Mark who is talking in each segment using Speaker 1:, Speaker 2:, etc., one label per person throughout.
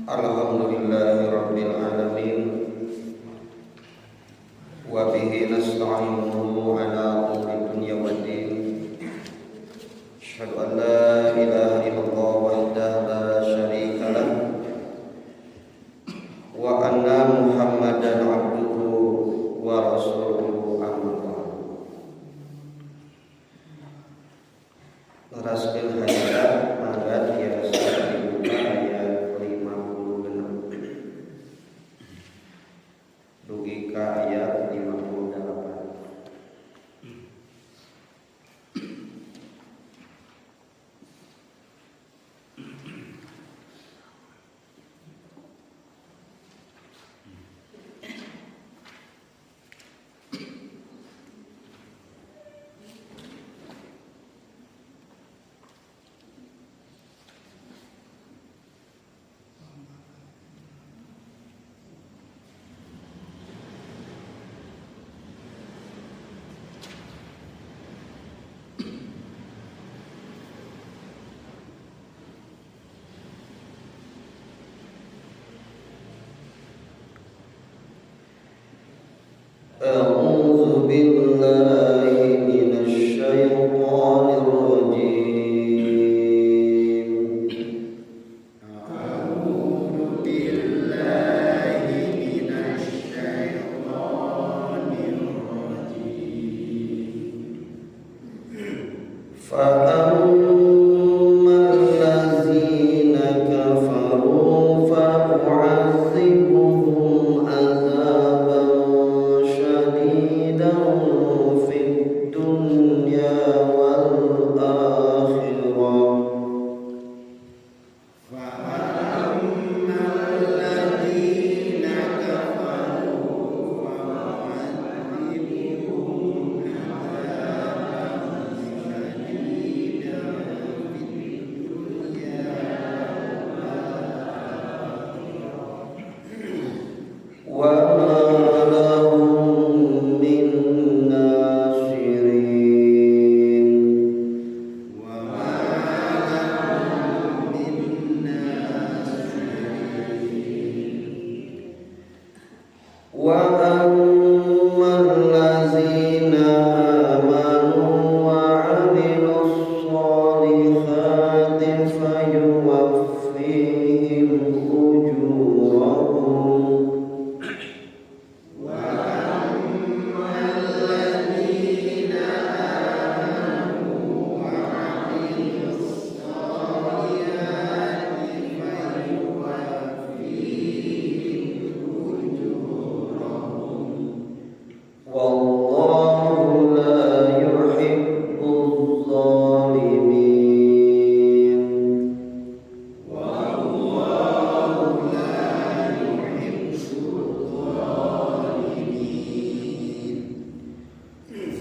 Speaker 1: Alhamdulillahi rabbil alamin. Wa bihi nasta'inuhu ala umuri dunya waddin. Asyhadu an la ilaha illallah wahdahu la syarika lah wa anna Muhammadan abduhu wa rasuluhu, amma ba'd. Neraskeun hayat mangga tiasa dibuka ayat 56 dugi ka ayat 58. أعوذ بالله من الشيطان الرجيم.
Speaker 2: أعوذ بالله من الشيطان الرجيم.
Speaker 1: فأما الذين كفروا فأعذبهم عذابا شديدا في الدنيا والآخرة.
Speaker 2: فأما الذين كفروا فأعذبهم عذابا شديدا في الدنيا والآخرة.
Speaker 1: وما لهم من ناصرين.
Speaker 2: وما لهم من ناصرين.
Speaker 1: وأما الذين آمنوا وعملوا الصالحات فيوفيهم أجورهم.
Speaker 2: وأما الذين آمنوا وعملوا الصالحات فيوفيهم أجورهم.
Speaker 1: والله لا يحب الظالمين.
Speaker 2: والله لا يحب الظالمين.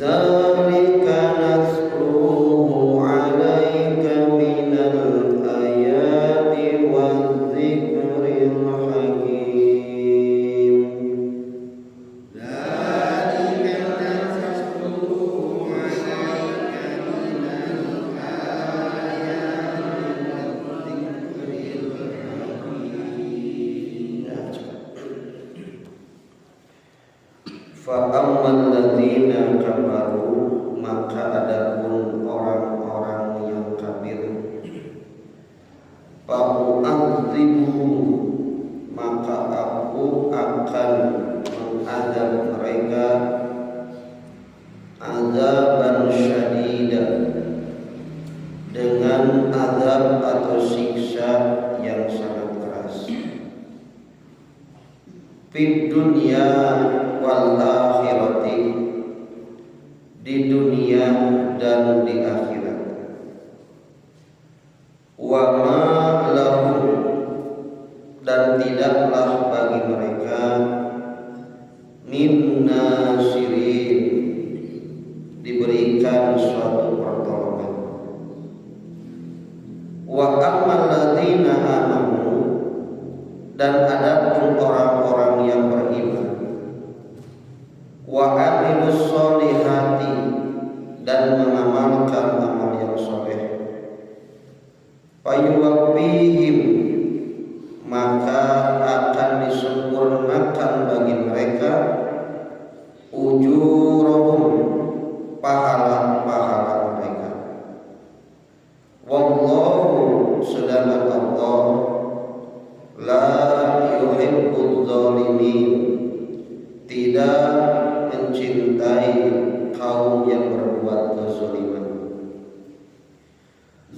Speaker 1: ذلك نتلوه عليك من الآيات والذكر الحكيم.
Speaker 2: ذلك نتلوه عليك من الآيات والذكر الحكيم.
Speaker 1: فأما الذين كفروا, maka adapun orang-orang yang kafir, فأعذبهم, maka aku akan mengadab mereka, عذابا شديدا, dengan azab atau siksa yang sangat keras, في الدنيا والآخرة, di dunia dan di akhirat. وما لهم, dan tidaklah bagi mereka, من ناصرين, diberikan suatu pertolongan. وأما الذين آمنوا, dan adapun orang-orang yang beriman,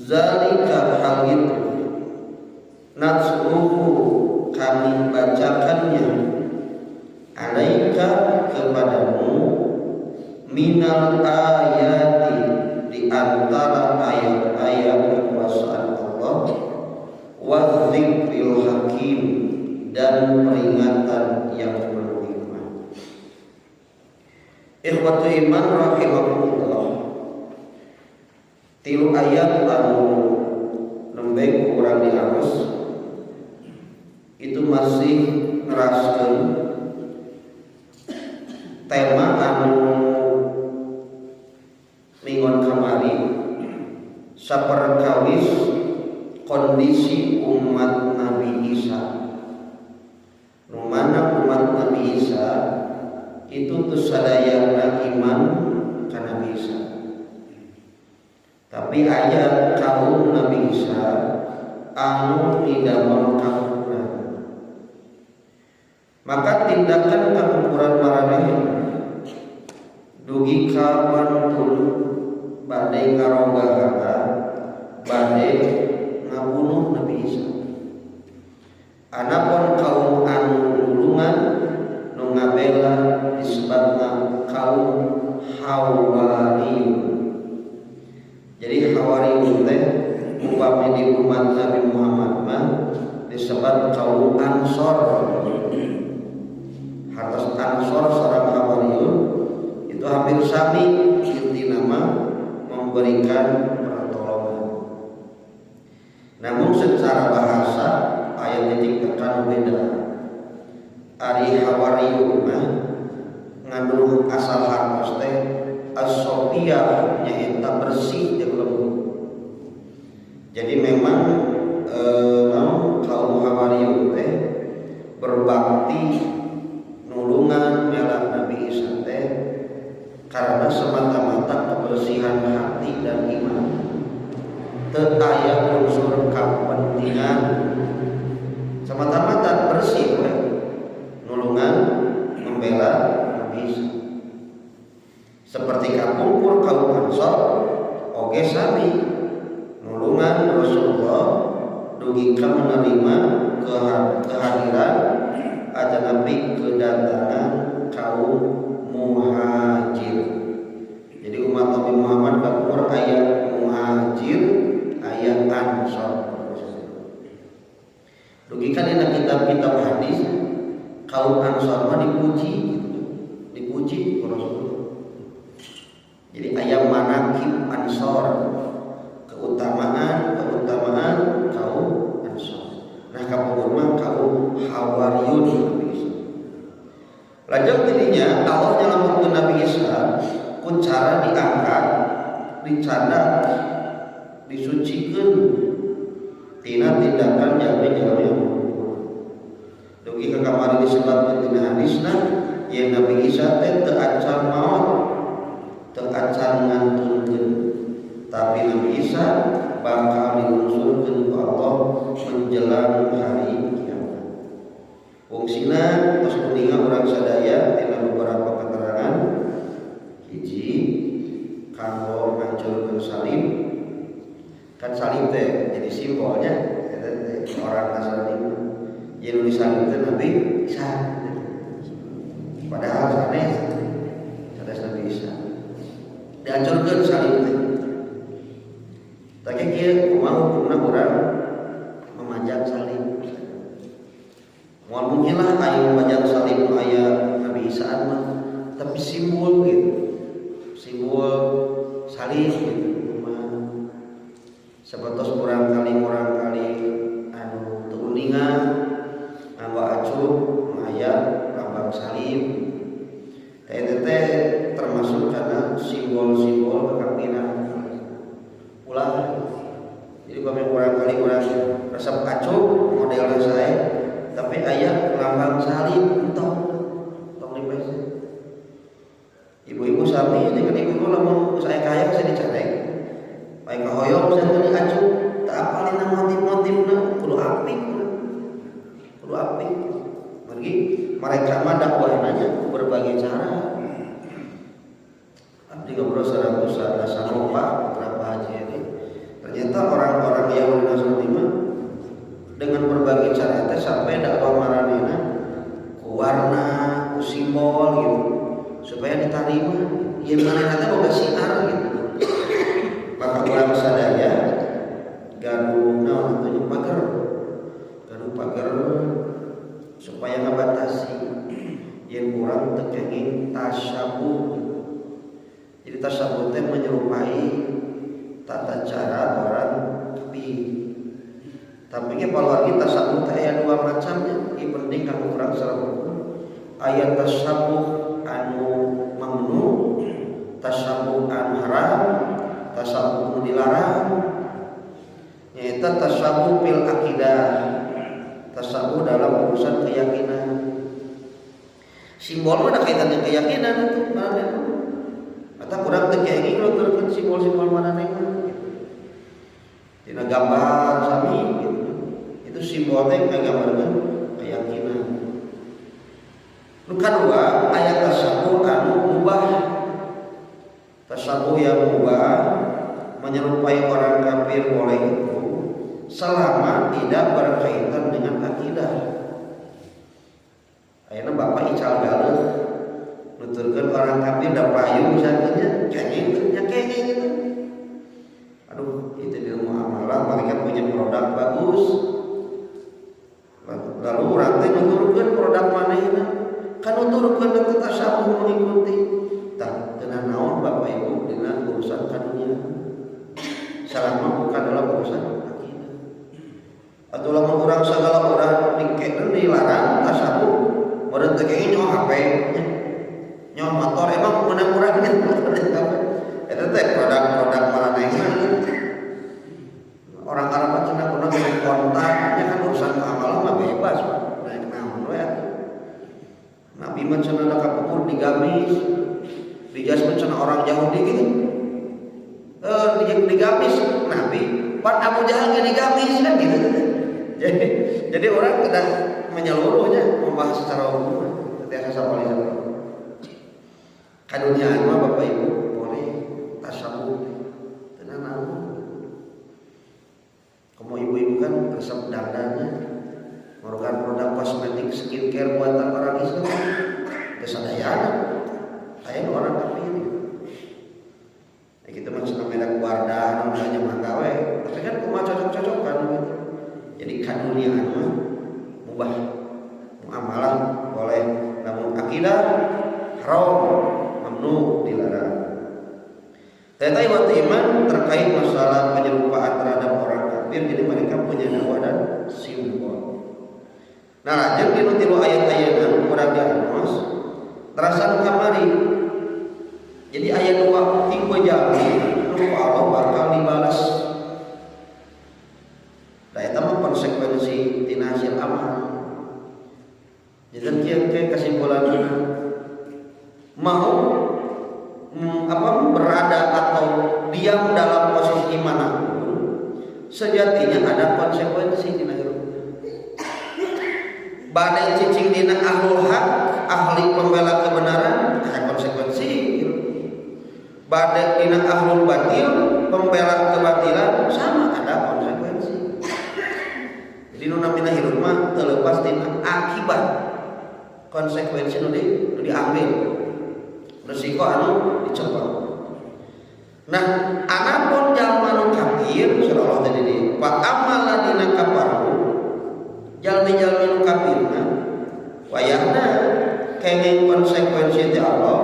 Speaker 1: Zalika hal itu, natluhu kami bacakannya, alaika kepadamu, minal ayati di antara ayat-ayat kekuasaan Allah, wa dzikril hakim dan peringatan yang berhikmah. Ikhwatu iman rahimakumullah. Tilu ayat anu nembe kurang diaros itu masih neraskeun tema anu minggon kamari saperkawis kondisi umat Nabi Isa. Nu mana umat Nabi Isa itu teu sadayana iman ka Nabi Isa. Tapi aya kaum Nabi Isa anu midamel kakufuran. Maka tindakan kakufuran maraneh dugi ka mantun bade ngaroga harta, bade ngabunuh Nabi Isa. Adapun kaum anu nulungan, nu ngabela disebutna kaum Hawariyun. Jadi Hawariyun teh umpami di umat Nabi Muhammad mah disebut kaum Ansor. Hartos Ansor sareng Hawariyun itu hampir sami inti nama memberikan pertolongan. Namun secara bahasa ayat titik tekan beda. Ari Hawariyun mah ngandung asal hartos teh as-sofiyah, nyaeta bersih jeung lembut. Jadi memang naon, kaum Hawariyun teh berbakti nulungan mela Nabi Isa teh karena semata-mata kebersihan hati dan iman. Teu aya unsur kepentingan, semata-mata bersih we nulungan membela Nabi Isa. Seperti kapungkur kaum Ansor oge sami nulungan Rasulullah dugi ka menerima kehadiran aja Nabi, kedatangan kaum Muhajir. Jadi umat Nabi Muhammad kapungkur aya Muhajir, aya Ansor. Dugi kan dina kitab-kitab hadis kaum Ansor mah dipuji gitu. Dipuji ku Rasulullah. Jadi aya manakib Ansor, keutamaan keutamaan kaum Ansor. Nah, kapungkur mah kaum Hawariyun Nabi Isa. Lajeng tidinya Allah nyelametkeun Nabi Isa ku cara diangkat, dicandak, disucikeun tina tindakan jalmi-jalmi yang kufur. Dugi ka kamari disebutkeun dina hadisna yen Nabi Isa teh teu acan maot, teu acan ngantunkeun, tapi Nabi Isa bakal dilungsurkeun ku Allah menjelang hari kiamat. Fungsina tos kuninga urang sadaya tina beberapa keterangan. Hiji, kanggo ngancurkeun salib. Kan salib teh jadi simbolnya eta teh orang Nasrani yang disalib teh Nabi Isa, padahal sanes, sanes Nabi Isa. Dihancurkeun salib teh. Tapi kieu, kumaha hukumna urang memajang salib? Moal mungkin lah aya memajang salib nu aya Nabi Isa mah, tapi simbol gitu, simbol salib gitu kumaha? Sapertos murangkali anu teu uninga nganggo acuk aya lambang salib teh, teh termasuk karena simbol-simbol kekafiran, ulah. Jadi kami murangkali urang resep acuk modelnya saya tapi aya lambang salib, entong, tong dipese. Ibu-ibu sami ini kan, ibu-ibu lamun saya kaya saya dicarek baik kahoyong saya tadi acuk tak apalin motif-motifna, kudu apik, kudu apik. Pergi mereka mah dakwahnya berbagai cara. Abdi ngobrol sareng Ustaz Hasan Pak, putra Pak Haji ini, ternyata orang Tapi ge paluar kita tasabbuh teh aya dua macamnya, ieu penting kanggo urang secara hukum. Aya tasabbuh anu mamnu, tasabbuh anu haram, tasabbuh nu dilarang. Nyaeta tasabbuh fil akidah, tasabbuh dalam urusan keyakinan. Simbol mah ada kaitannya keyakinan itu, mana atau kurang teu kenging nuturkeun simbol-simbol manehna gitu. Dina gambar sami gitu. Itu simbol teh ngagambarkeun keyakinan. Nu kadua aya tasabbuh anu mubah. Tasabbuh yang mubah menyerupai orang kafir boleh itu selama tidak berkaitan dengan akidah. Ayeuna bapak ical galeuh nuturkeun orang kafir da payu misalnya kenging teu nya kenging itu. Aduh, itu di muamalah mereka punya produk bagus. Lalu urang teh nuturkeun produk manehna. Kan nuturkeun teh tasabbuh mengikuti. Tah, teu naon Bapak Ibu dina urusan kadunya. Selama bukan dalam urusan akidah. Atau lamun urang segala urang dikeun dilarang tasabbuh, meureun teu kenging nyaho HP nya. Nyaho motor emang meunang urang nya motor jeung HP. Eta teh produk-produk maranehna. Orang Arab mah cenah kudu kontak, nya kan urusan muamalah mah bebas, Pak. Naik naon we atuh. Nabi mah cenah da kapungkur digamis. Dijas mah cenah orang Yahudi gitu. Digamis Nabi, pan Abu Jahal ge digamis kan gitu. Jadi orang tidak menyeluruhnya membahas secara umum. Ketika sapali sapali. Kaduniaan mah Bapak Ibu boleh tasabbuh teu naon. Kamu ibu-ibu kan resep dandannya merupakan produk kosmetik skincare buatan orang Islam. Teu sadayana. Aya nu orang kafir. Ya kita mah cenah merek Wardah nu hanya mangga we. Tapi kan kumaha cocok-cocokan gitu. Jadi kaduniaan mah mubah. Muamalah boleh, namun akidah haram, mamnu dilarang. Ternyata waktu iman terkait masalah penyerupaan terhadap orang kafir, jadi mereka punya dakwah dan simbol. Nah, lanjut di tilu ayat ayeuna kurang dianos, terasa kamari. Jadi ayat dua tipe jalmi nu Allah bakal dibalas. Nah, eta mah konsekuensi tina hasil amal. Jadi kieu kieu kesimpulan mau apa berada atau diam dalam posisi manapun sejatinya ada konsekuensi dina hirup. Bade cicing dina ahlul hak, ahli pembela kebenaran, ada konsekuensi hirup. Bade dina ahlul batil, pembela kebatilan, sama ada konsekuensi. Jadi nu namina hirup mah teu lepas tina akibat konsekuensi nu diambil, resiko anu dicoba. Nah, anapun jalma nu kafir, surah Allah tadi di fa ammal ladina kafaru, jalmi-jalmi nu kafirna wayahna kenging konsekuensi ti Allah,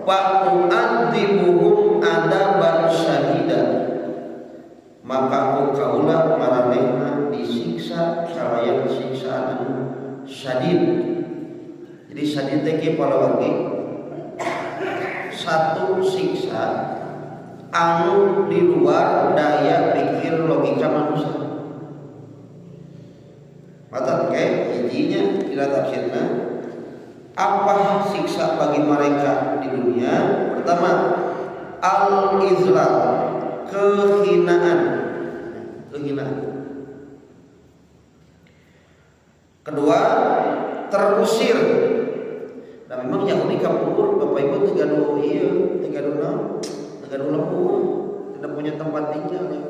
Speaker 1: fa u'adzibuhum adzaban syadida, maka ku kaula maranehna disiksa kalayan siksaan anu syadid. Jadi syadid teh kieu palawargi, satu siksa anu di luar daya pikir logika manusia. Mata oke, hijinya tidak tafsirna apa siksa bagi mereka di dunia? Pertama, al-izlal, kehinaan. Kehinaan. Kedua, terusir. Nah, memang Yahudi kapungkur Bapak Ibu teu gaduh ieu, teu gaduh naon? Teu gaduh lembur, tidak punya tempat tinggal ya.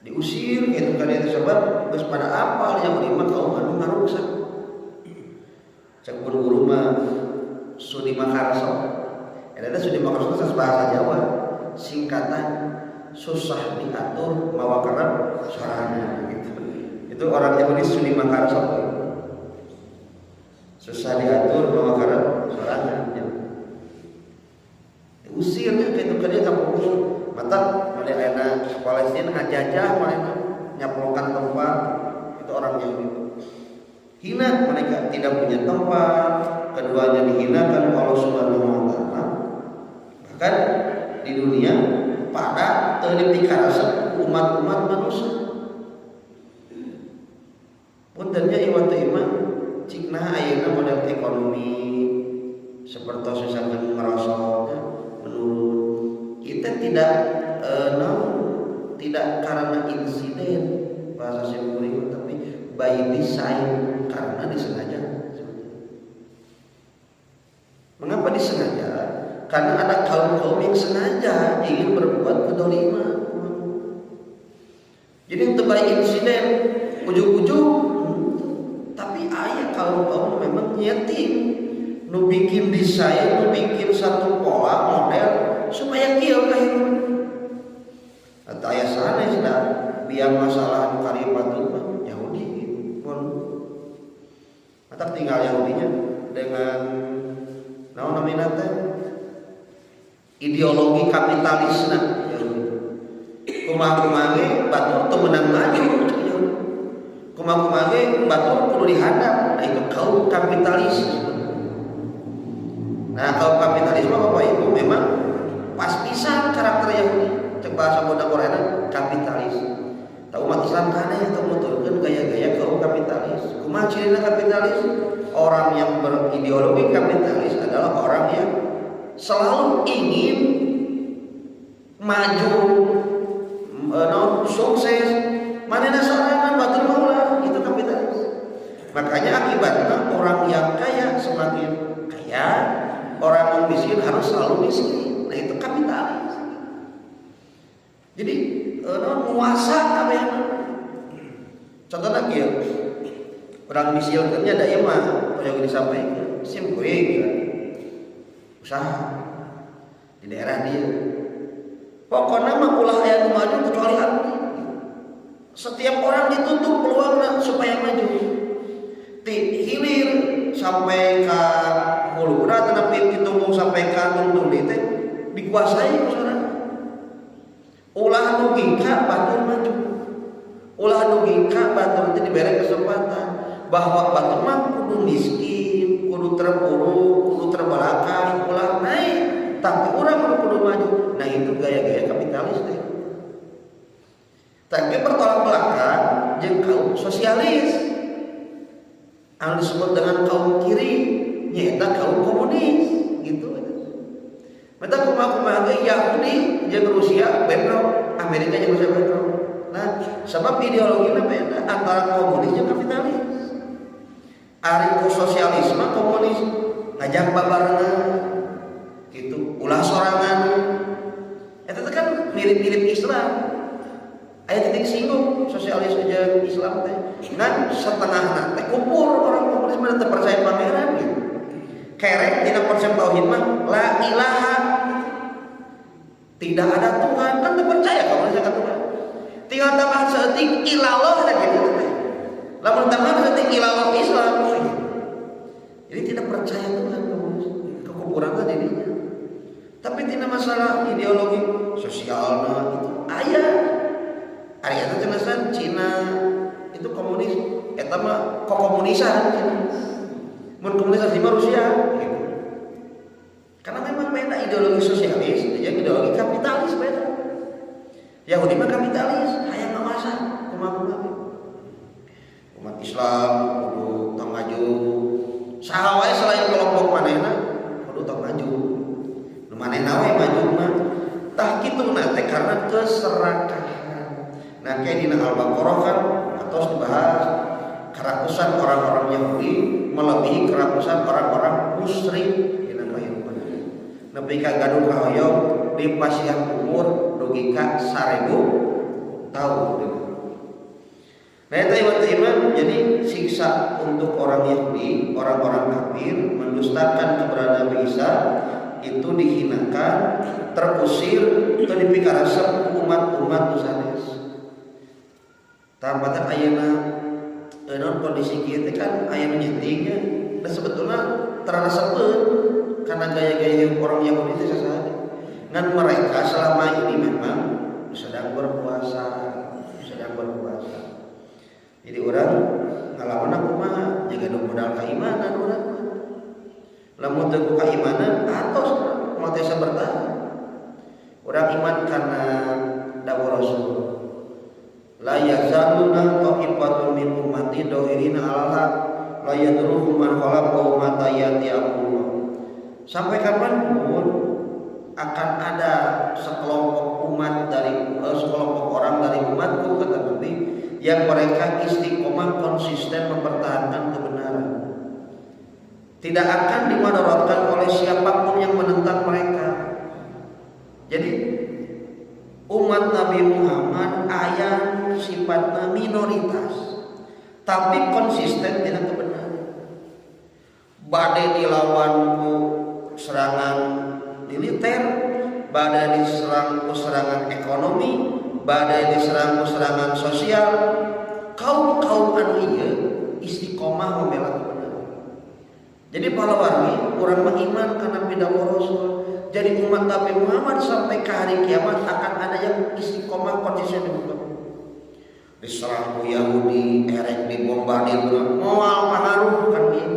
Speaker 1: Diusir gitu kan itu sebab geus pada apal Yahudi mah kaum anu ngaruksak. Cek guru-guru mah Sudi Makarso. Eta teh Sudi Makarso teh bahasa Jawa, singkatan susah diatur mawa kerep sorangan gitu. Itu orang Yahudi Sudi Makarso. Susah diatur mawa kerep sorangan ya. Diusirnya gitu kan dia kapungkur. Mata mana ayeuna Palestina ngajajah mana Nyaplokan tempat itu orang Yahudi. Hina, mereka tidak punya tempat, keduanya dihinakan Allah Subhanahu wa taala. Bahkan di dunia pada teu dipikaresep umat-umat manusia. Punten nya, ikhwah iman, cik nah ayeuna model ekonomi seperti misalkan merosotnya, menurun. Kita tidak no, tidak karena insiden bahasa simkuring, tapi by design, karena disengaja. Mengapa disengaja? Karena ada kaum-kaum yang sengaja ingin berbuat kedoliman. Jadi itu by insiden ujug-ujug, tapi aya kaum-kaum memang nyeting nu bikin desain, nu bikin satu pola model supaya kieu kahirupan. Atau aya sanes da biar masalah nu karya patut mah Yahudi pun. Atau tinggal Yahudinya dengan naon namina teh, ideologi kapitalisna Yahudi. Kumaha-kumaha ge batur teu meunang maju cek Yahudi. Kumaha-kumaha ge batur kudu dihadap. Nah, itu kaum kapitalis. Nah, kaum kapitalisme, Bapak Ibu, memang pas pisan karakter Yahudi. Cek bahasa boda Korea kapitalis. Tahu umat Islam kana yang nuturkeun gaya-gaya kaum kapitalis. Kumaha cirina kapitalis? Orang yang berideologi kapitalis adalah orang yang selalu ingin maju, no, sukses. Manehna sorangan, batur mah ulah, itu kapitalis. Makanya akibatnya orang yang kaya semakin kaya, orang yang miskin harus selalu miskin. Nah, itu kapitalis. Jadi no, menguasa kabeh. Contohnya kieu. Urang misilkeun nya, da ieu mah yang disampaikan sim kuring usaha di daerah dia. Pokoknya mah ulah aya nu maju kecuali abdi. Setiap orang ditutup peluangnya supaya maju. Ti hilir sampai ke hulu tapi ditunggu sampai ke tungtung teh dikuasai ku sorangan. Ulah dugi ka batur maju. Ulah dugi ka batur teh diberi kesempatan bahwa batur mah kudu miskin, kudu terpuruk, kudu terbelakang, ulah naik, tapi orang kudu kudu maju. Nah, itu gaya-gaya kapitalis deh. Tapi bertolak belakang jeung kaum sosialis anu disebut dengan kaum kiri, nyaeta kaum komunis gitu. Mata kumaha-kumaha ge Yahudi jeung Rusia bentrok, Amerika jeung Rusia bentrok. Nah, sebab ideologinya beda antara komunis jeung kapitalis. Ari ku sosialisme, komunis ngajak babarengan gitu, ulah sorangan. Eta teh kan mirip-mirip Islam. Aya titik singgung sosialis jeung Islam teh. Ngan setengah teh kupur orang komunis mah, teu percaya pangeran gitu. Kerek dina konsep tauhid mah la ilaha, tidak ada Tuhan, kan teu percaya komunis ka Tuhan. Tinggal tambah saeutik ilallah da gitu teh. Lamun tambah saeutik ilallah, Islam gitu. Jadi tidak percaya Tuhan komunis. Kekufuran teh didinya. Tapi tidak masalah ideologi sosialna itu aya. Aya teh cenah Cina itu komunis, eta mah kokomunisan Cina. Mun komunis asli mah Rusia gitu. Karena memang beda ideologi sosialis jeung ideologi kapitalis beda. Yahudi mah kapitalis, hayang ngawasa kumaha-kumaha. Umat Islam kudu tong maju. Saha wae selain kelompok manehna kudu tong maju. Nu manehna we maju mah. Tah kitu na teh karena keserakahan. Nah, kayak dina Al-Baqarah kan atos dibahas kerakusan orang-orang Yahudi melebihi kerakusan orang-orang musyrik dina kehidupan. Nepi ka gaduh kahoyong di pasihan umur dugi ka 1000 tahun. Nah, itu iman, jadi siksa untuk orang Yahudi, orang-orang kafir mendustakan keberadaan Nabi Isa itu dihinakan, terusir, atau dipikaresep umat-umat nu sanes. Tambah ayeuna naon kondisi kieu teh kan aya nu nyetingnya dan sebetulnya terasepeun karena gaya-gaya orang Yahudi itu sasaha. Ngan mereka selama ini memang sedang berpuasa, sedang berpuasa. Lamun teu ku keimanan atos moal tiasa bertahan. Urang iman karena dawuh Rasul. La yazaluna ta'ifatun min ummati dhahirina 'alal haq la yadurruhum man khalafahum hatta ya'ti amrullah. Sampai kapanpun akan ada sekelompok umat dari sekelompok orang dari umatku, kata Nabi, yang mereka istiqomah, konsisten mempertahankan kebenaran. Tidak akan dimadaratkan oleh siapapun yang menentang mereka. Jadi umat Nabi Muhammad aya sifatnya minoritas, tapi konsisten dengan kebenaran. Bade dilawan ku serangan militer, bade diserang ku serangan ekonomi, bade diserang ku serangan sosial, kaum kaum anu ieu istiqomah membela kebenaran. Jadi palawargi, urang mengiman karena pidawuh Rasul. Jadi umat Nabi Muhammad sampai ke hari kiamat akan ada yang istiqomah, konsisten di muka. Diserang ku Yahudi, erek dibombardir, moal pangaruh kan ieu.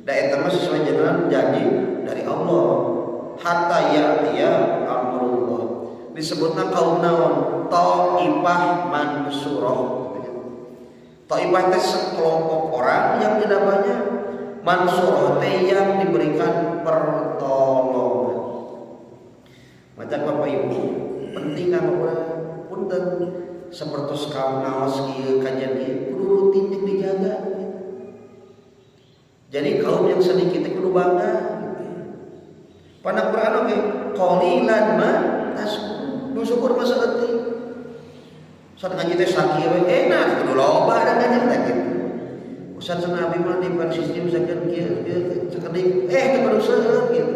Speaker 1: Da eta mah sesuai jalan janji dari Allah. Hatta ya'tiya amrullah. Disebutna kaum naon? Ta'ifah mansurah. Ta'ifah teh sekelompok orang yang tidak banyak. Mansurah teh yang diberikan pertolongan. Macam Bapak Ibu, penting kan urang punten seperti kaum ngaos kieu kajian kieu kudu rutin jeung dijaga. Jadi kaum yang sedikit itu kudu bangga. Pada Quran oke, qalilan ma tashkurun. Nu syukur mah saeutik. Saat ngaji teh sakieu we enak, kudu loba da ngaji teh gitu. Ustaz cenah abi mah di Persis misalkan kieu kieu sakedik, teu kudu seueur gitu.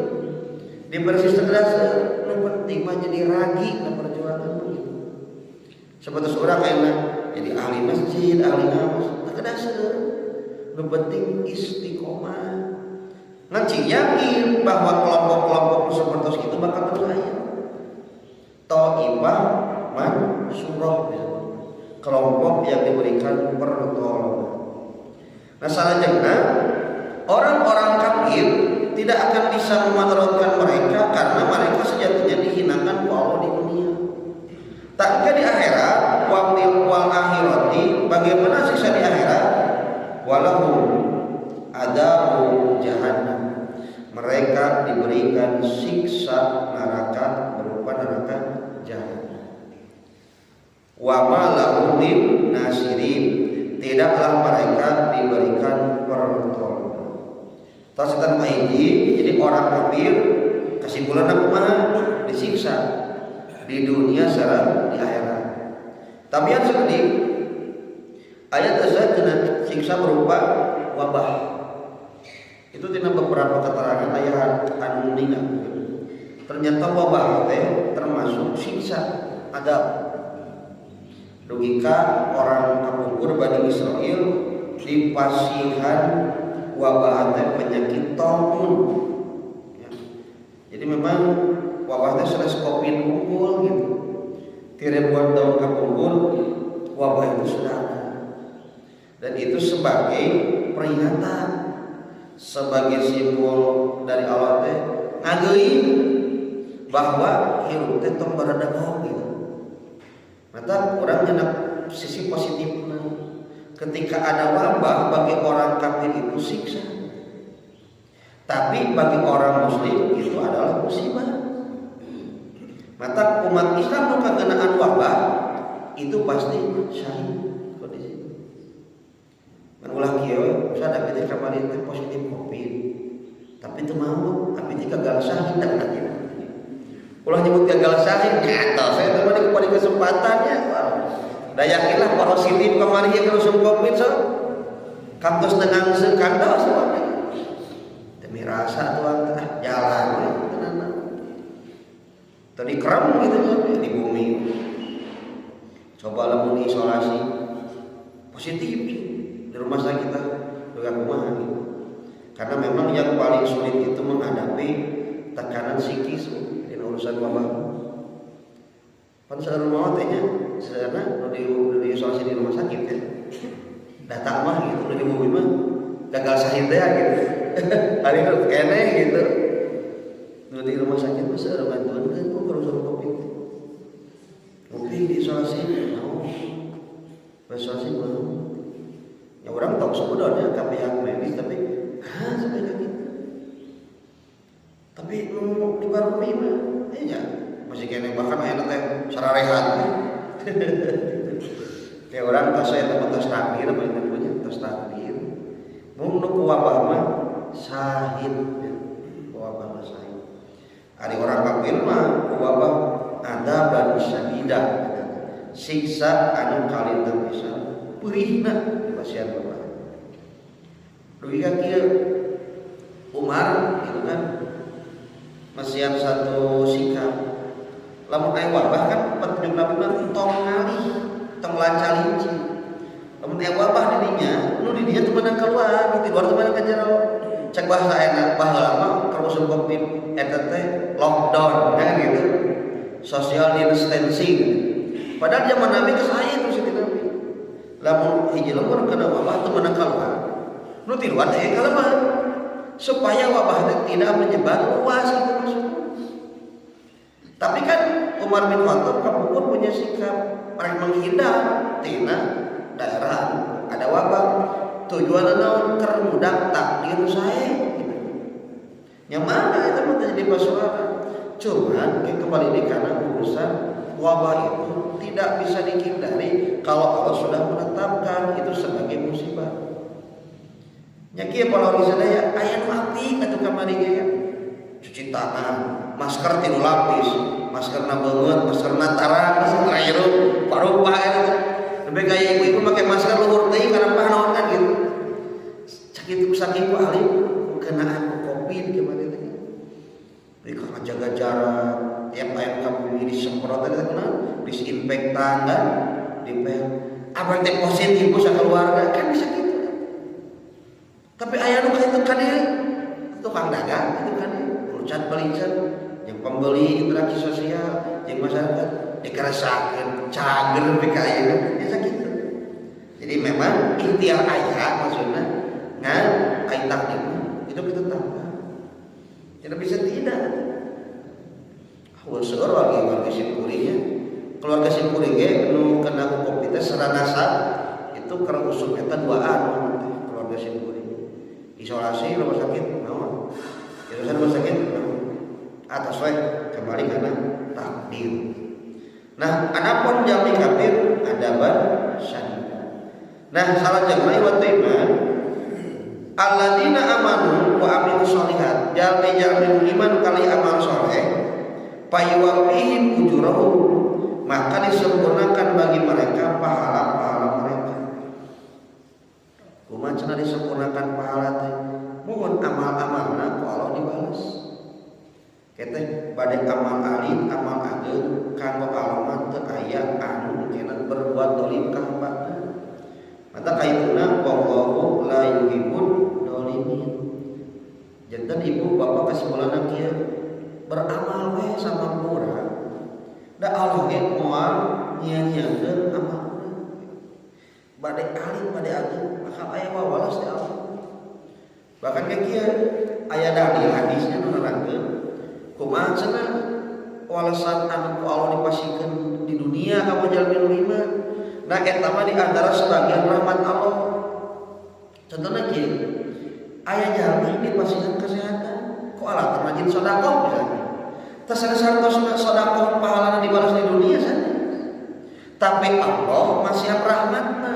Speaker 1: Di Persis teh seueur, nu penting mah jadi ragi na perjuangan begitu. Seperti urang ayeuna jadi ahli masjid, ahli ngaos, teu kedah seueur. Nu penting istiqomah. Ngan yakin bahwa kelompok-kelompok seperti itu bakal terus aya. Ta'ifah mansurah, kelompok yang diberikan pertolongan. Nah, salajengna orang-orang kafir tidak akan bisa memadaratkan mereka karena mereka sejatinya dihinakan ku Allah di dunia. Tak di akhirat, wal akhirati, bagaimana siksa di akhirat? Walahum adzabu jahannam. Mereka diberikan siksa neraka berupa neraka jahannam. Wa ma lahum min nasirin. Tidaklah mereka diberikan pertolongan. Tasitan hiji, jadi orang kafir kesimpulan aku mah disiksa di dunia sareng di akhirat. Tapi yang sedih ayat tersebut kena siksa berupa wabah. Itu tidak beberapa keterangan ayat anu ningal. Ternyata wabah teh termasuk siksa ada. Logika orang kapungkur Bani Israel dipasihan wabah teh penyakit taun. Ya. Jadi memang wabah teh sudah Covid unggul gitu. Ti ribuan tahun kapungkur wabah itu sudah ada. Dan itu sebagai peringatan, sebagai simbol dari Allah teh ngageui bahwa hirup teh tong baradagog gitu. Maka urang nyenak sisi positifnya. Ketika ada wabah bagi orang kafir itu siksa. Tapi bagi orang muslim itu adalah musibah. Maka umat Islam nu kakenaan wabah itu pasti syahid kondisi. Man ulah kieu, Ustaz, abi teh kamari teh positif Covid. Tapi teu mau, abi teh gagal syahid dan gitu. Ulah nyebut gagal syahid, nyata saya teh mah diberi kesempatannya. Da yakinlah positif kamari yang usum Covid so. Kantos dengan kantos demi rasa tuang teh jalan we tenan. Tadi kerem gitu kan di bumi. Coba lamun isolasi positif di rumah sakit lah, juga kumaha gitu. Karena memang yang paling sulit itu menghadapi tekanan psikis di urusan wabah. Pan seueur maot teh nya, sebenarnya nu di isolasi di rumah sakit ya. Datang mah gitu, nu di bumi mah gagal syahid teh gitu. Ari hirup keneh gitu. Nu di rumah sakit mah seueur bantuan kan ku urusan Covid. Ngopi di isolasi mau. Isolasi mau. Ya orang tahu sebenarnya ke pihak medis, tapi ah sampai kayak gitu. Tapi nu di bumi mah iya masih keneh, bahkan aya teh sararehat. Kayak orang tos saya tempat tos takdir, apa itu punya tos takdir. Mung nu ku wabah mah sahid ya. Ku wabah mah sahid. Ari orang kafir mah ku wabah adzaban syadida, siksa anu kalintang pisan perihna dipasihan wabah. Dugi ka kieu, Umar gitu kan masihan satu sikap, lamun aya wabah kan petunjuk Nabi mah tong ngalih, tong lanca-linci. Lamun aya wabah di dinya, nu di dinya teu meunang keluar, nu di luar teu meunang ka jero. Cek bahasa enak baheula mah keur usum Covid eta teh lockdown kan gitu, social distancing. Padahal zaman Nabi geus aya nu Siti Nabi, lamun hiji lembur kena wabah teu meunang keluar, nu di luar teh kalebet, supaya wabah teh tidak menyebar luas gitu maksudnya. Tapi kan Umar bin Khattab kapungkur punya sikap mereka menghindar tina daerah ada wabah. Tujuan naon? Keur mudah takdir saya gitu. Yang mana itu mah jadi persoalan. Cuman kembali di karena urusan wabah itu tidak bisa dihindari kalau Allah sudah menetapkan itu sebagai musibah. Nya kieu kalau sadaya aya nu apik atuh kamari ge ya. Cuci tangan, masker tilu lapis, maskerna beungeut, maskerna tarang, masker hirup, parupa eta. Lebih kayak ibu-ibu pakai masker luhur teuing karena naon kan gitu. Sakitu saking ku alim kenaan ku Covid kemarin teh. Mereka jaga jarak, tiap ayam kampung disemprot teh kenal, disinfektan kan, dipel. Apa teh positif ku keluarga kan bisa gitu. Tapi aya nu itu kan ieu tukang dagang itu kan urusan belican yang pembeli, interaksi sosial yang masyarakat dikeresakeun cager nepi ka ayeuna ya sakitu. Jadi memang ikhtiar aya maksudnya ngan ai takdir itu kita tambah. Tidak bisa tidak. Awal seueur warga warga simkuringnya. Keluarga simkuring ge nu kena ku Covid teh seranasa itu keur usum eta duaan keluarga simkuring. Isolasi rumah sakit naon? Isolasi rumah sakit naon? Atas we kembali karena takdir. Nah, adapun jalmi kafir adzaban syadida. Nah, salah jamaah wa iman alladzina amanu wa amilus sholihat, jalmi-jalmi iman kali amal soleh, fayuwaffihim ujurahum, maka disempurnakan bagi mereka pahala-pahala mereka. Kumaha cenah disempurnakan pahala teh? Mohon amal-amalna ku Allah dibales. Kete bade amal alit, amal ageung, kanggo Allah mah teu aya anu kena berbuat dolim ka hambana. Mata kaituna wallahu la yuhibbud dolimin. Janten ibu bapak kesimpulanna kieu, beramal we sama urang. Da Allah ge moal nyia-nyiakeun amal urang. Bade alit bade ageung bakal aya wawalas di Allah. Bahkan ke kieu aya dalil hadisnya nu nerangkeun kumaha cenah walesan anu ku Allah dipasihkeun di dunia ka jalmi nu iman. Nah, eta mah di antara sebagian rahmat Allah. Contohnya kieu, aya jalmi dipasihan kesehatan, ku alat rajin sedekah misalnya. Teu sanes hartosna sedekah pahalana dibalas di dunia saja. Tapi Allah masihan rahmatna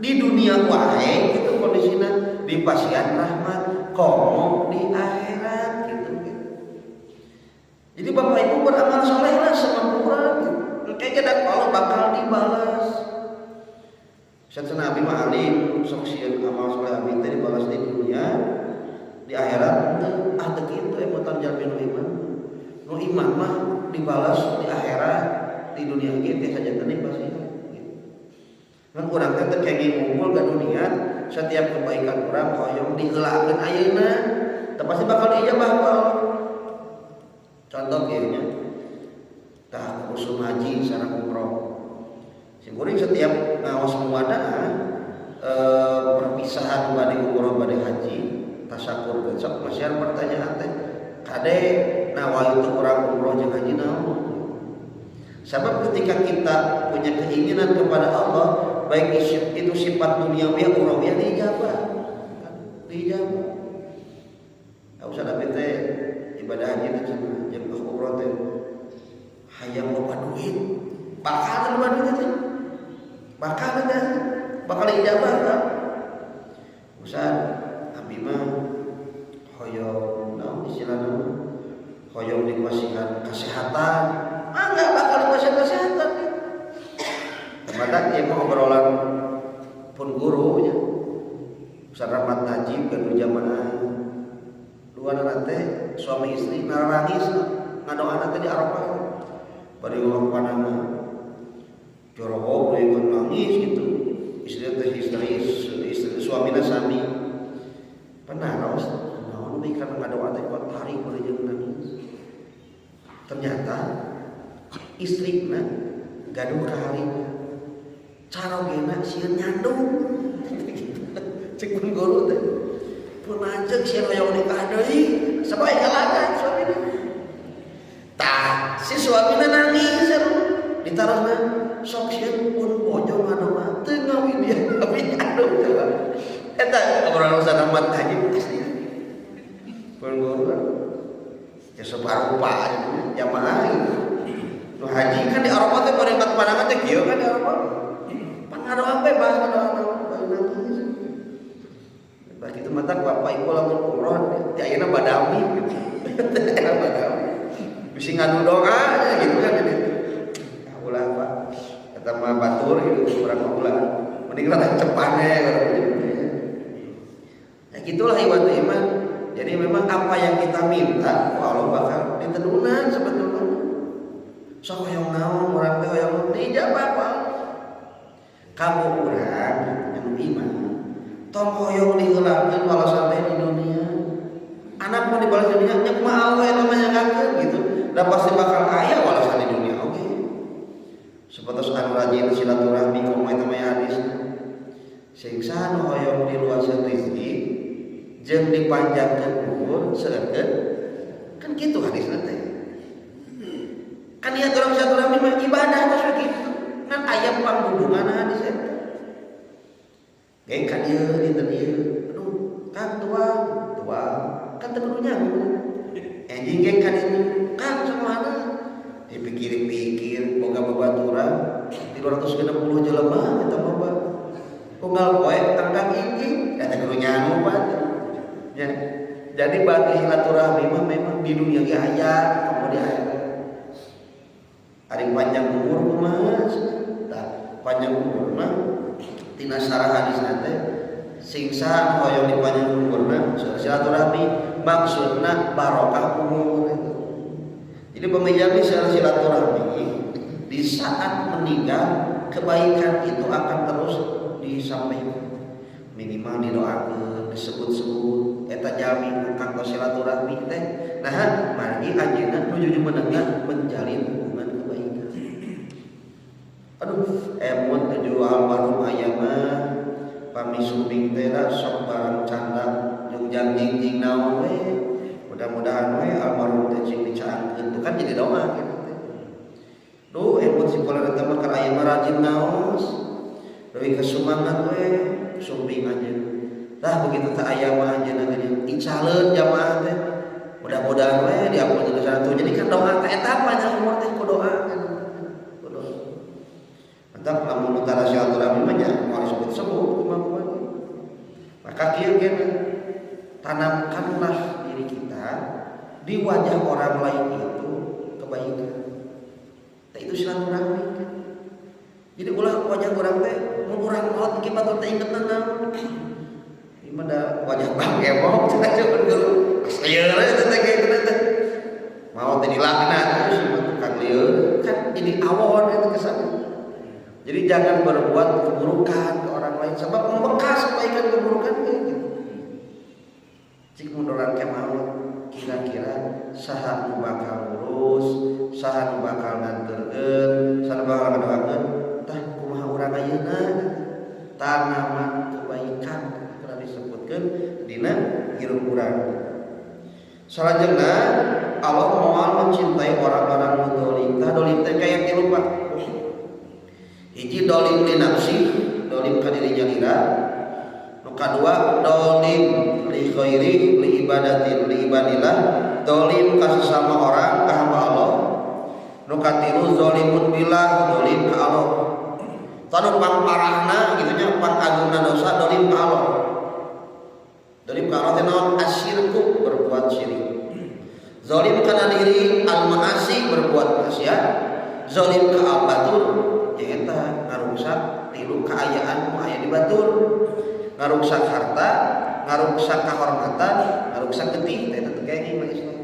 Speaker 1: di dunia wae gitu kondisinya dipasihan rahmat komo di akhirat gitu, gitu. Jadi bapak ibu beramal soleh lah semampu urang gitu. Kayak kalau bakal dibalas. Saya Nabi mah alim sok sieun amal soleh abi teh dibalas di dunia, di akhirat teu. Ah, teu kitu emutan jalmi nu iman. Nu iman mah dibalas di akhirat, di dunia ge tiasa janten dipasihan gitu. Kan urang teh teu kenging ngumpul ka dunia, setiap kebaikan urang hoyong diheulakeun ayeuna, teu pasti bakal diijabah ku Allah. Contoh kieu nya. Tah usum haji sareng umroh. Simkuring setiap ngaos muwadah, perpisahan bade umroh bade haji. Tasyakur besok masih ada pertanyaan teh. Kade nawaitu urang umroh jeung haji naon? Sebab ketika kita punya keinginan kepada Allah, baik itu sifat duniawi ukhrawiyah diijabah. Diijabah. Enggak usah tapi teh ibadah haji teh cenah jeung umroh teh hayang loba duit. Bakal loba duit teh. Bakal teh bakal ijabah kan. Ustaz, abi mah hoyong naon istilahna mah? Hoyong dipasihan kesehatan. Ah enggak bakal dipasihan kesehatan. Maka ieu mah obrolan pun gurunya. Ustaz Rahmat Najib gaduh jamaah. Dua teh suami istri narangis ngadoana teh di Arafah. Bari ngomong panama. Jorowok deui nangis gitu. Istri teh histeris, istri suamina sami. Pernah naos naon we kana ngadoa teh kok tarik bari jeung nangis. Ternyata istrina gaduh kaharina. Carogena sieun nyandung. Cek pun guru teh. Pun lanceuk sieun hoyong nikah deui, sabae kalagan suamina. Tah, si suamina nangis ditarosna sok sieun pun bojo ngadoa teu ngawin dia tapi nyandung coba. Eta obrolan Ustaz Ahmad Najib asli. Pun guru ya separupa jamaah gitu. Nu haji kan di Arafah teh pada angkat pandangan teh kieu kan di Arafah. Pan ngadoa bebas ngadoa bari nangis. Bah kitu mata bapak ibu lamun umroh ti ayeuna badami gitu. Ayeuna badami. Bisi ngadu doa gitu kan ini. Ah, ulah Pak. Kata mah batur gitu urang mah ulah. Mending rada cepane kalau gitu. Ya gitulah iwatu iman. Jadi memang apa yang kita minta, wah Allah bakal ditedunan sebetulnya. Sok hoyong naon urang teh hoyong diijabah ku kamu urang anu iman. Tong hoyong diheulakeun walasan teh di dunia. Anak mau dibalas di dunia nya kumaha Allah eta mah nyanggakeun gitu. Da pasti bakal aya walasan di dunia oge. Sapertos anu rajin silaturahmi kumaha eta mah hadisna. Sing saha nu hoyong diluaskeun rezeki jeung dipanjangkeun umur seueurkeun kan kitu hadisna teh. Kan niat urang silaturahmi mah ibadah geus we kitu. Ngan aya pangbubungan hadis eta. Geng ka dieu dinten ieu. Aduh, Kang tuang, tuang. Kan teu kudu nyangu. Anjing geng ka ditu, Kang sakumaha? Dipikir-pikir boga babaturan 360 jelema eta loba. Unggal poe tangkang ingking eta kudu nyangu Pak. Ya. Jadi bagi silaturahmi mah memang di dunia ge aya, kamu di akhirat. Ari panjang umur kumaha? Tah, panjang umur mah tina syarah hadisna teh sing saha hoyong dipanjang umurna silaturahmi maksudna barokah umur itu. Jadi pemijami silaturahmi di saat meninggal kebaikan itu akan terus disampaikan. Minimal didoakeun, disebut-sebut eta jalmi kanggo silaturahmi teh. Nah, margi anjeunna nuju jumenengna menjalin hubungan kebaikan. Aduh, emut tuju almarhum aya mah pami sumping teh sok barang canda jeung jingjing naon we. Mudah-mudahan we almarhum teh cing dicaangkeun tuh kan jadi doa gitu teh. Duh, emut si pola eta mah keur aya mah rajin naos. Leuwih kesumangat we sumping anjeun. Tah begitu teh aya mah anjeunna geuning icaleun jamaah teh. Mudah-mudahan we diampun dosa tuh. Jadi kan doa teh eta panjang umur teh ku doa kan. Ku doa. Mantap lamun utara silaturahmi mah nya moal disebut-sebut kumaha. Maka kieu kena tanamkanlah diri kita di wajah orang lain itu kebaikan. Tah itu silaturahmi kan. Jadi ulah wajah orang teh mun urang maot engke batur teh inget naon. Ieu mah da wajah bang kemok cenah cuman guru. Lieur we teh kitu teh. Maot teh dilaknat terus mah tukang lieur kan jadi awon itu kesannya. Jadi jangan berbuat keburukan ke orang lain sebab membekas kebaikan keburukan kayak gitu. Cik mun urang ke maot kira-kira saha nu bakal ngurus, saha nu bakal nganterkeun, saha nu bakal ngadoakeun, tah kumaha urang ayeuna tanaman kebaikan pernah disebutkan dina hirup. urang. Salajengna Allah moal mencintai orang-orang nu dolim. Tah dolim teh kaya tilu, Pak. Hiji, dolim li nafsi, dolim ka diri nyalira. Nu kadua, dolim li ghairi, li ibadatin, li ibadillah, dolim ka sesama orang, ka hamba Allah. Nu katilu, zolimun billah, dolim ka Allah. Tah, nu pangparahna gitu nya, pangagungna dosa dolim ka Allah. Dolim ka Allah teh naon? Asyirku, berbuat syirik. Zalim kana diri, al maasi, berbuat maksiat. Zalim ka al batur, nyaeta ngaruksak tilu kaayaan nu aya di batur, ngaruksak harta, ngaruksak kehormatan, ngaruksak getih. Teh teu kenging mah Islam.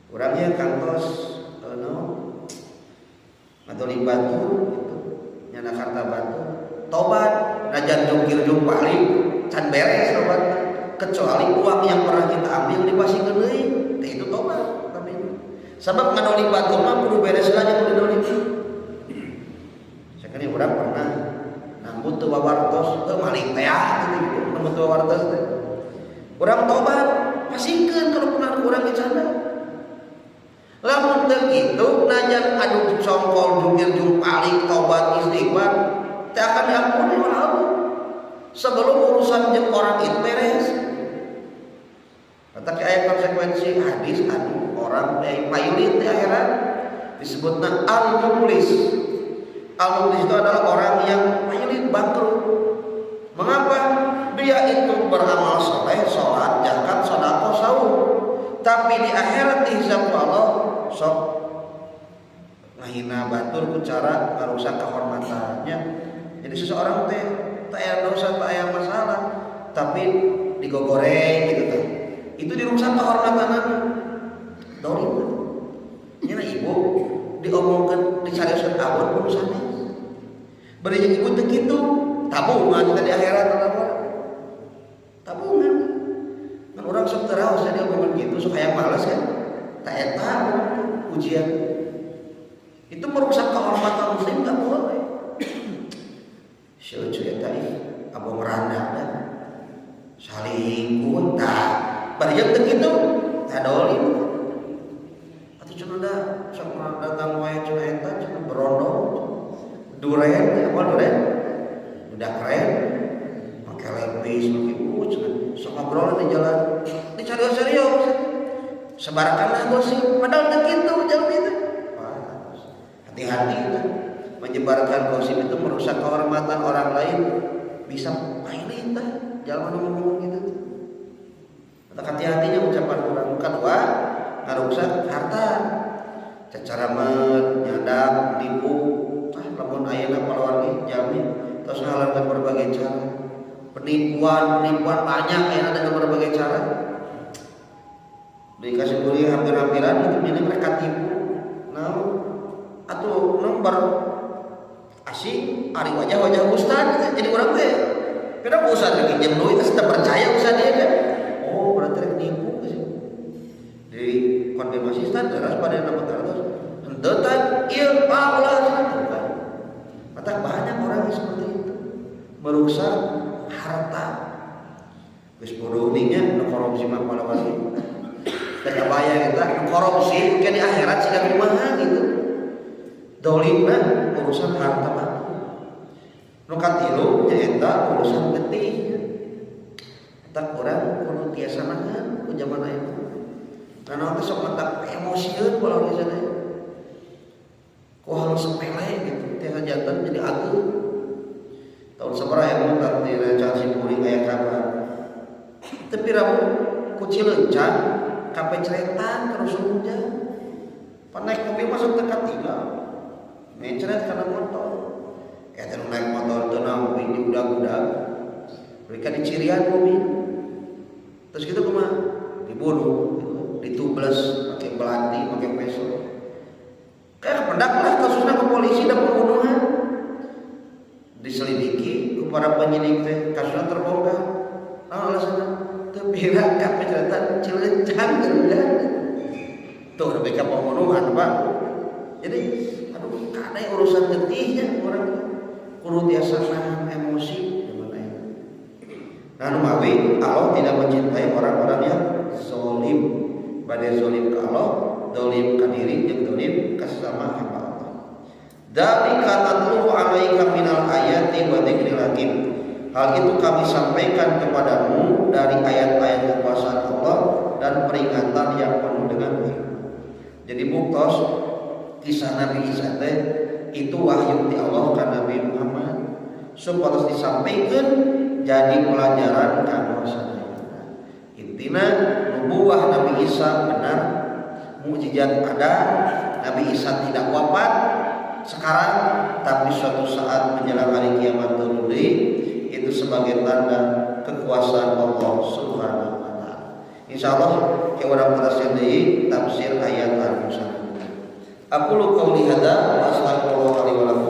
Speaker 1: Urangnya kantos no ngadolim batur gitu, nyana harta batur. Tobat najan jungkir jumpalik can beres tobat, kecuali uang yang pernah kita ambil dipasihkeun deui. Teh itu tobat namanya. Sebab ngadolim batur mah kudu beres lagi, kudu dolim. Sakali urang pernah nambut teu wawartos, teu maling teh gitu, nambut teu wawartos teh. Urang tobat, pasihkeun kalau pernah urang dicanda. Lamun teu kitu, najan adu congkol jungkir jumpalik tobat istighfar, teu akan diampuni oleh Allah sebelum urusan jeung orang itu beres. Kata aya konsekuensi hadis anu orang yang pailit di akhirat disebutna al-muflis. Al-muflis itu adalah orang yang pailit, bangkrut. Mengapa? Dia itu beramal soleh, sholat, zakat, sedekah, saum. Tapi di akhirat dihisab Allah sok ngahina batur ku cara ngarusak kehormatannya. Jadi seseorang teh tak aya dosa, tak aya masalah, tapi digogoreng gitu teh. Itu dirusak kehormatan. Dolim. Nya ibu diomongkeun, dicarioskeun awon kudu sanes. Bari jeung ibu teu kitu, tabungan kita di akhirat apa? Tabungan. Kan urang sok teu raos jadi omongan gitu, sok hayang males kan. Tak eta ujian. Itu merusak kehormatan muslim, enggak boleh. Si lucu eta ih, abong randa dah. Salingkuh tah. Bari jeung teu kitu, tah dolim. Atuh cenah da sok datang wae cenah eta cenah berondong. Duren, apa duren? Udah keren. Pakai lepis, pakai cenah. Sok ngobrol di jalan. Dicarios-carios. Sebarkanlah gosip, padahal teu kitu jalan itu. Hati-hati kan. Menyebarkan gosip itu merusak kehormatan orang lain, bisa pailit dah jalan ngomong gitu. Hati-hatinya ucapan orang. Kedua, ngarusak harta. Cacaramet, nyadap, nipu. Ah, lamun ayeuna palawargi jalmi terus ngalalkan berbagai cara. Penipuan, penipuan banyak yang ada dengan berbagai cara. Dikasih beli hampir-hampiran itu jadi mereka tipu. Nah, atau nomor asing ari wajah-wajah ustad gitu. Jadi orang teh kenapa ustad lagi pinjam duit tetap percaya ustad dia kan. Oh, berarti rek nipu sih. Di konfirmasi ustad terus pada dapat terus henteu tan ieu ah ulah kan. Mata banyak orang yang seperti itu merusak harta. Geus bodoh nya nu korupsi mah palawargi. Teu kabayang eta nu korupsi ke di akhirat siga kumaha gitu. Dolimna urusan harta mah. Nu katilu nyaeta urusan getih. Eta urang kudu tiasa nahan ku zaman ayeuna. Nah, teh sok matak emosieun pola geus teh. Ku hal sepele gitu, tiasa janten jadi agung. Tahun sabaraha ya mun di rencana simkuring aya kabar. Tapi ramu ku Cileunca kapecretan terus hujan. Pan naik mobil masuk teka tiga. Mencret karena motor. Eta nu naik motor teu nampi di udag-udag. Mereka dicirian mobil. Terus gitu kumaha? Dibunuh, gitu. Ditubles pakai belati, pakai peso. Kayak kependak lah kasusnya ke polisi dan pembunuhan. Diselidiki ke para penyidik teh kasusnya terbongkar. Nah, alasannya teu pira kapecretan Cileunca geura. Tuh mereka pembunuhan, Pak. Jadi aduh kada urusan getihnya orang kudu tiasa nahan emosi gimana ya. Nah, numawi Allah tidak mencintai orang-orang yang zolim. Bade zolim ke Allah, zolim ke diri, jeung zolim ke sesama hamba Allah. Dzalika natluhu 'alaika minal ayati wa dzikril hakim. Hal itu kami sampaikan kepadamu dari ayat-ayat kekuasaan Allah dan peringatan yang penuh dengan hikmah. Jadi buktos kisah Nabi Isa teh itu wahyu ti Allah ka Nabi Muhammad supados disampaikan jadi pelajaran kanggo sadaya. Intina nubuwah Nabi Isa benar, mukjizat ada, Nabi Isa tidak wafat sekarang, tapi suatu saat menjelang hari kiamat turun deui, itu sebagai tanda kekuasaan Allah Subhanahu wa taala. Insyaallah ke urang teraskeun deui tafsir ayat anu. Aqulu qauli hadza wa astaghfirullah li wa lakum.